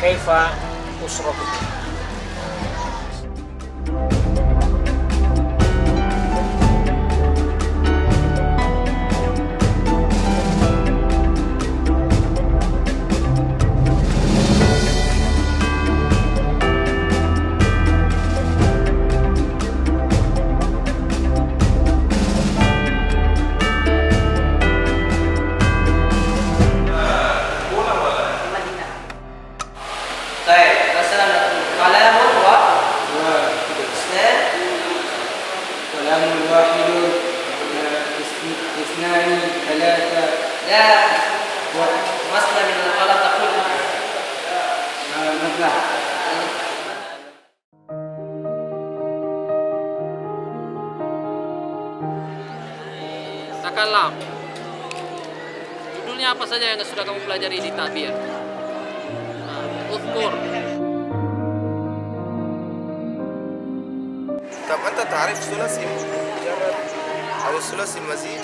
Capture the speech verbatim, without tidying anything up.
كيف أصرفكم؟ طيب، مثلًا نقول كلام و-، واحد. اثنان. كلام واحد، اثن-، اثنان، ثلاثة. لا. و- مثلًا من الكلام تقول. آه، مثلًا. Takallam. Judulnya apa saja yang sudah kamu pelajari di takbir? Nah, udhkur. طب أنت تعرف ثلاثي مجرد أو ثلاثي مزيد؟